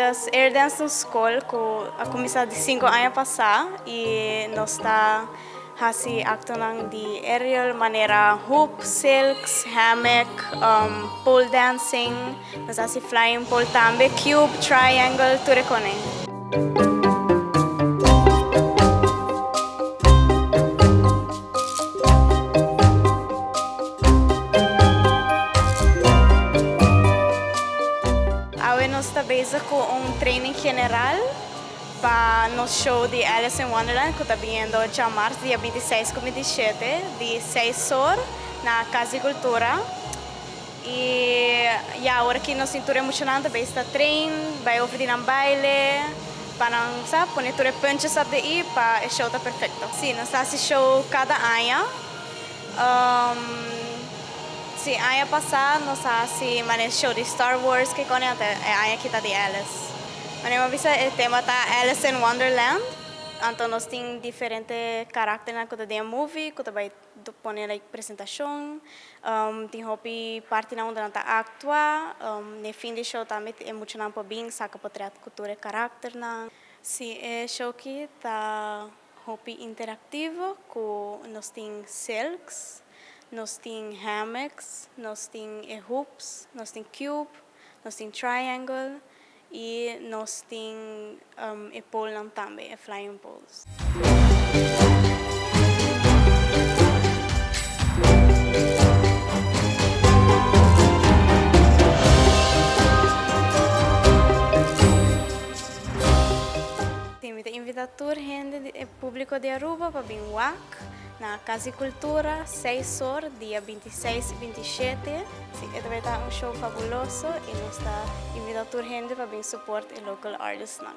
Dus Air Dance ta un skol ku a kuminsá di sinku aña pasá i nos ta hasi aktonan di aerial manera hoop, silks, hammock, pole dancing, nos ta hasi flying pole tambe, cube, triangle, tur e kone. Awe nos ta bezig ku un training general pa nos show di Alice in Wonderland ku ta biniendo djamars dia bintiseis ku bintishete di seis or na Kas di Kultura. I ya awor aki nos tin tur e muchanan ta bezig ta train, bai over di nan baile pa nan sa pone tur e puntjes op de i pa e show ta perfecto. Si, nos ta hasi show kada aña. Si, aña pasá nos a hasi manera show di Star Wars ke kone anto e aña aki ta di Alice. Manera mi a bisa e tema ta Alice in Wonderland, anto nos tin diferente karakternan ku ta den e movie ku ta bai pone like presentashon, tin hopi partinan unda nan ta aktua, n'e fin di show tambe e muchanan por bin saka potret ku tur e karakternan. Si, e show aki ta Hopi interactivo cu nos tin silks, nos tin hammocks, nos tin e hoops, nos tin cube, nos tin triangle y nos tin e polenan tambe, e flying poles. Mi ta invita tur hende di e publico di Aruba pa bin wak na Cas di Cultura seis or dia bintiseis y bintishete. Si, e ta bay ta un show fabuloso y nos ta invita tur hende pa bin support e local artistnan.